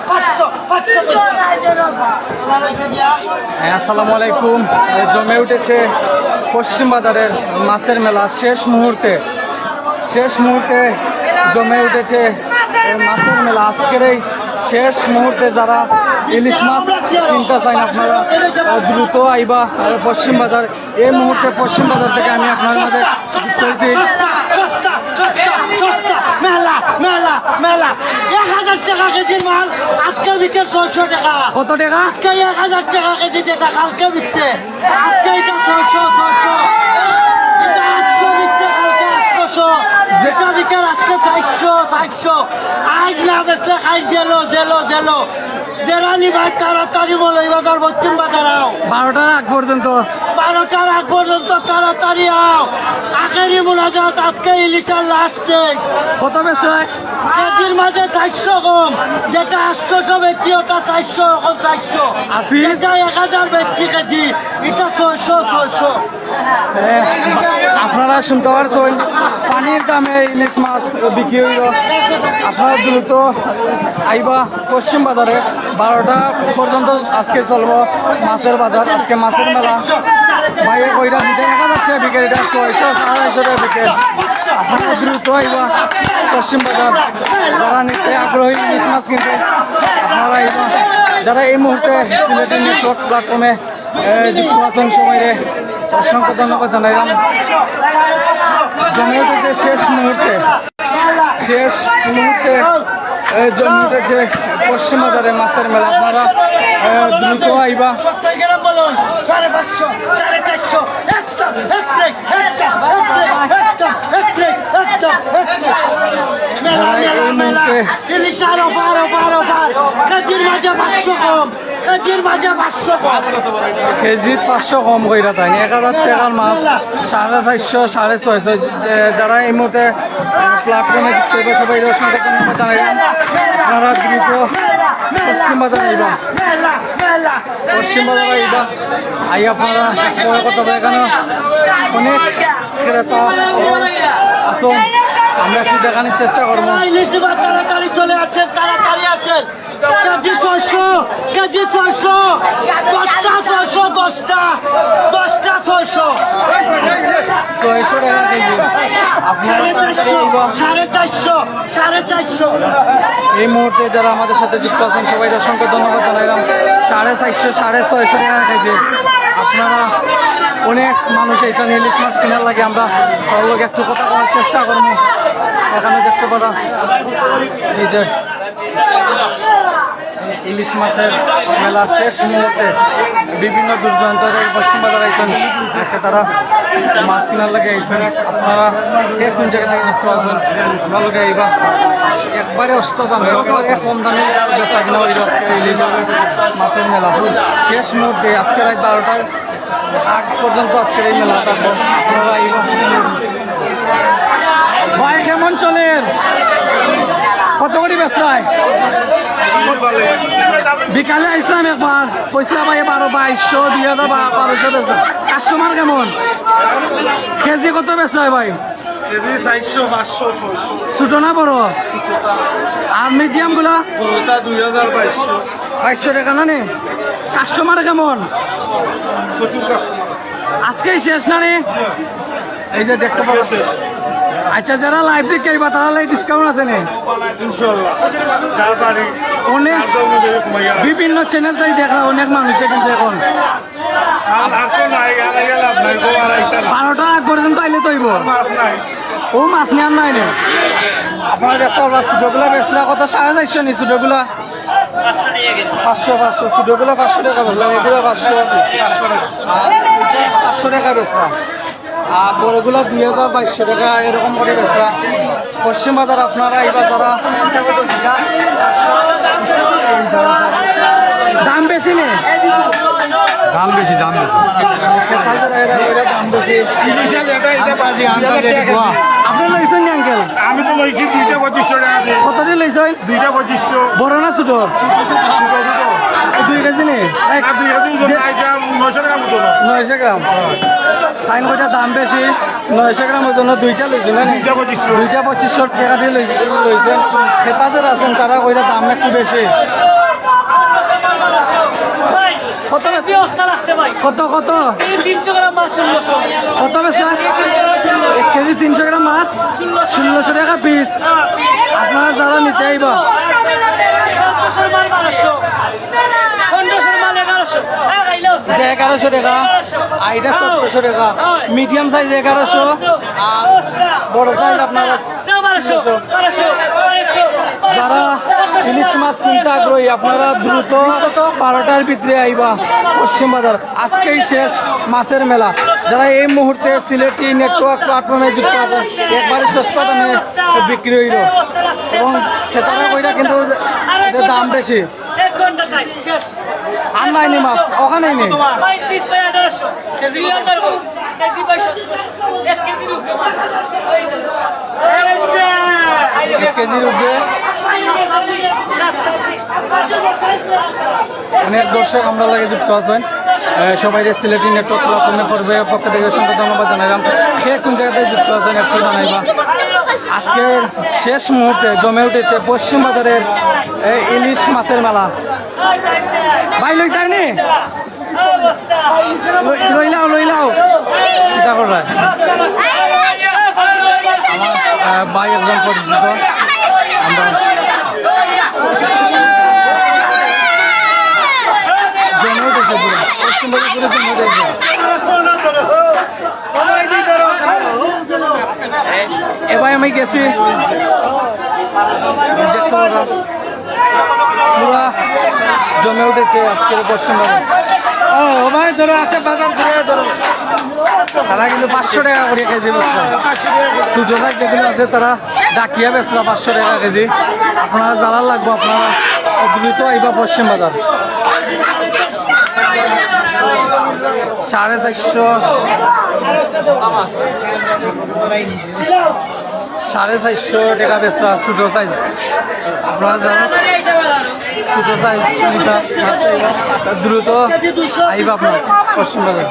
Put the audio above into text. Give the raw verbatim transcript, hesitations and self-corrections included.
পাঁচশো, পাঁচশো। হ্যাঁ, আসসালামু আলাইকুম। এ, জমে উঠেছে পশ্চিম বাজারের মাছের মেলা। শেষ মুহূর্তে, শেষ মুহূর্তে জমে উঠেছে এ, মাছের মেলা। আজকের এই শেষ মুহূর্তে যারা ইলিশ মাছ কিনতে চান, আপনারা, এ, দ্রুত আইবা, এ, পশ্চিম বাজার। এই মুহূর্তে পশ্চিম বাজার থেকে আমি আপনাদের মাঝে যুক্ত হয়েছি। সস্তা, সস্তা, সস্তা, সস্তা। মেলা, মেলা, মেলা। এক হাজার টাকা কেজির মাল আজকে বিকে ছয়শো টাকা। কত টাকা? আজকে এক হাজার টাকা কেজি, যেটা কালকে বিকছে, আজকে এটা ছয়শো, ছয়শো। এটা আটশো বিকছে, কালকে আটশোশো। যেটা বিকেল আজকে চারশো, চারশো। আজ না বেচলে খাই জেলো, জেলো, জেলো। যেরা নিবায় তাড়াতাড়ি মৌলভীবাজার পশ্চিম বাজার আও। বারোটার আগ পর্যন্ত। বারোটার আগ পর্যন্ত তাড়াতাড়ি আও। আখেরি মুনাজাত, আজকে ইলিশের লাস্ট ডে। কত বেচরায়? কেজির মাঝে চারশো কম, যেটা আটশোশো বেচছি, ওটা চারশো, এখন চারশো। আর পিস? যেটা এক হাজার বেচছি কেজি, এটা ছয়শো, ছয়শো। এ, আপনারা শুনতে পারছেন, পানির দামে ইলিশ মাছ বিক্রি হইল। আপনারা দ্রুত আইবা পশ্চিম বাজারে, বারোটা পর্যন্ত আজকে চলবো মাছের বাজার, আজকে মাছের মেলা। ভাইয়ে কইরা দিতে এক হাজার টাকা বিকেল, এটা ছয়শো, সাড়ে ছয়শো টাকা বিকেল। আপনারা দ্রুত আইবা পশ্চিম বাজার, যারা নিতে আগ্রহী ইলিশ মাছ কিনতে, আপনারা আইবা। যারা এই মুহূর্তে সিলেটি নেটওয়ার্ক প্ল্যাটফর্মে এ, যুক্ত আছেন সবাইরে অসংখ্য ধন্যবাদ জানাইলাম। জমে উঠেছে শেষ মুহূর্তে, শেষ মুহূর্তে, এ, জমে উঠেছে পশ্চিম বাজারে মাছের মেলা। আপনারা, এ, দ্রুত আইবা। সত্তর গ্রাম বলুন, সাড়ে পাঁচশো, সাড়ে চারশো, একদম, একদম, একদম, একদম, একদম, একদম। মেলা, যারা এই মেলা, মেলা। মুহূর্তে ইলিশ আরো পার, পার, পার। কেজির মাঝে পাঁচশো কম। কেজির মাঝে পাঁচশো কম। কেজিত পাঁচশো কম কইরা তাই, এক হাজার টাকার মাছ, সাড়ে চারশো, সাড়ে ছয়শো। এ, যারা এই মুহূর্তে, এ, প্ল্যাটফর্মে যুক্ত হইবা, সবাইরে অসংখ্য ধন্যবাদ জানাইলাম। আপনারা দ্রুত পশ্চিম বাজার আইবা। পশ্চিম বাজার আইবা। আই আপনারা ক্রয় করতে পারবেন। এখানে অনেক ক্রেতা আছেন। আমরা একটু দেখানোর চেষ্টা করবো। ইলিশ নিবা, তাড়াতাড়ি চলে আসেন, তাড়াতাড়ি আসেন। কেজি ছয়শো, কেজি ছয়শো, দশটা ছয়শো, দশটা, দশটা ছয়শো। ছয়শো টাকা কেজি। আপনারা সাড়ে চারশো, সাড়ে চারশো, সাড়ে চারশো। এই মুহূর্তে যারা আমাদের সাথে যুক্ত আছেন, সবাইকে অসংখ্য ধন্যবাদ জানাইলাম। সাড়ে চারশো, সাড়ে ছয়শো টাকা কেজি। আপনারা অনেক মানুষ এইখানে ইলিশ মাছ কেনার লাগে, আমরা তার লগে একটু কথা বলার চেষ্টা করবো। এখানে দেখতে পারা এই যে ইলিশ মাছের মেলা শেষ মুহূর্তে বিভিন্ন দূর দূরান্ত থেকে পশ্চিম বাজার আইছেন, আজকে তারা মাছ কেনার লাগে আইছেন। আপনারা কে কোন জায়গা থেকে যুক্ত আছেন, আমরা লগে আইবা। একবারে অস্ত দামে, একবারে কম দামে বেচা কিনা হইল আজকে ইলিশ মাছের মেলা। শেষ মুহূর্তে আজকে রাত বারোটার আগ পর্যন্ত আজকের এই মেলা থাকবো। আপনারা আইবা। ভাই, কেমন চলের? কত করি বেচরায়? বিকালে আইসলাম একবার, কইসলা ভাই বারো, বাইশশো, দুই হাজার, বা-, বারোশো বেচরা। কাস্টমার কেমন? কেজি কত বেচরায় ভাই? কেজি চারশো, পাঁচশো, ছয়শো। ছোট না বড়? আর মিডিয়াম গুলা? বড়টা দুই হাজার, বাইশশো। বাইশশো টাকা না নি? কাস্টমার কেমন? প্রচুর কাস্টমার। আজকেই শেষ না নি? এই যে দেখতে পাচ্ছেন। আচ্ছা, যারা লাইভ দেখে আইবা, তারা লাই ডিসকাউন্ট আছে নি? ইনশাআল্লাহ, যা পারি। অনেক সাধ্য অনুযায়ী কমাইয়া রাখি। বিভিন্ন চ্যানেল তাই দেখা, অনেক মানুষে কিন্তু এখন আর, আর তো নাই, আর আইয়া লাভ নাই, গো, আর আইতা না। বারোটা আগ পর্যন্ত আইলে তো অইব। মাছ নাই। ও মাছ নিয়ে আর নাই নি। আপনারা দেখতে পারবা, ছোটগুলা বেচরা কত? সাড়ে চারশো নি ছোটগুলা? পাঁচশো, পাঁচশো। ছোটগুলা পাঁচশো টাকা বেচরা, এগুলা পাঁচশো। আর পাঁচশো টাকা বেচরা। আর বড়গুলা দুই হাজার, বাইশশো টাকা এরকম করে বেচরা। পশ্চিম বাজার আপনারা এই বাজারা দাম বেশি নি? দাম বেশি, দাম বেশি। ক্রেতা যারা এরা কইরা দাম বেশি। ইলিশের এটা, এটা বাজি, আন্তর্জাতিক গোয়া। আপনি লইছেন নি, আঙ্কেল? আমি তো লইছি দুইটা পঁচিশশো টাকা দিয়ে। কত দিয়ে লইছেন? দুইটা পঁচিশশো। বড় না ছোট? ছোট, ছোট। দুই কেজি নি? এক, না, দুই কেজি ওজন না, এটা নয়শো গ্রাম ওজন। নয়শো গ্রাম। তাইন কইরা দাম বেশি, নয়শো গ্রাম ওজন দুইটা লইছি না নি? দুইটা পঁচিশশো। দুইটা পঁচিশশো টেকা দিয়া লই-, লইছে। খেতা যারা আছইন, তারা কইরা দাম একটু বেশি। কত বেশি? কত, কত? তিনশো গ্রাম মাছ ষোলোশো। কত বেচলা? এক কেজি তিনশো গ্রাম মাছ ষোলোশো টেকা পিস। আপনারা যারা নিতে আইবা, পনেরোশোর মাল এগারোশো। এটা এগারোশো টেকা, আর এটা চোদ্দশো টেকা। মিডিয়াম সাইজ এগারোশো, আর বড় সাইজ আপনার যারা ইলিশ মাছ কিনতে আগ্রহী, আপনারা দ্রুত বারোটার ভিতরে আইবা পশ্চিম বাজার। আজকেই শেষ মাছের মেলা। যারা এই মুহূর্তে সিলেটি নেটওয়ার্ক প্ল্যাটফর্মে যুক্ত আছেন, একবারে সস্তা দামে বিক্রি হইল এবং ক্রেতারা কইরা কিন্তু এদের দাম বেশি। এক ঘন্টা টাইম শেষ। আর নাই নি মাছ, ওখানেই নেই। ভাই, পিস ভাই আঠারোশো। কেজি কত? কেজি ভাই সতেরোশো। এক কেজির উপরে মাছ। এক কেজির উপরে অনেক দর্শক আমরা লাগে যুক্ত আছেন। আহ, সবাইরে সিলেটি নেটওয়ার্ক প্ল্যাটফর্মের পর্বে পক্ষ থেকে অসংখ্য ধন্যবাদ জানাইলাম। কে কোন জায়গাতে যুক্ত আছেন একটু জানাইবা। আজকের শেষ মুহূর্তে জমে উঠেছে পশ্চিম বাজারের এই ইলিশ মাছের মেলা। ভাই, লইতায় নি? লই-, লইলাও, লইলাও। কিতা কররায়? আমার, আহ, ভাই একজন পরিচিত। আমরা জমে উঠেছে পুরা। পশ্চিম বাজার পুরা জমে উঠেছে। এ ভাই, আমি গেছি। দেখতে পারবা, পুরা জমে উঠেছে আজকের পশ্চিম বাজার। ও ভাই, ধরো, আছে বাজার ঘুরে ধরো। তারা কিন্তু পাঁচশো টেকা করে কেজি বেচরা। ছোট সাইজ যেগুলো আছে, তারা ডাকিয়া বেচরা পাঁচশো টেকা কেজি। আপনারা যারা লাগবো, আপনারা দ্রুত আইবা পশ্চিম বাজার। সাড়ে চারশো, সাড়ে চারশো টেকা বেচরা ছোট সাইজ। আপনারা যারা ছোট সাইজ নিতা আছে, দ্রুত আইবা আপনার পশ্চিম বাজার।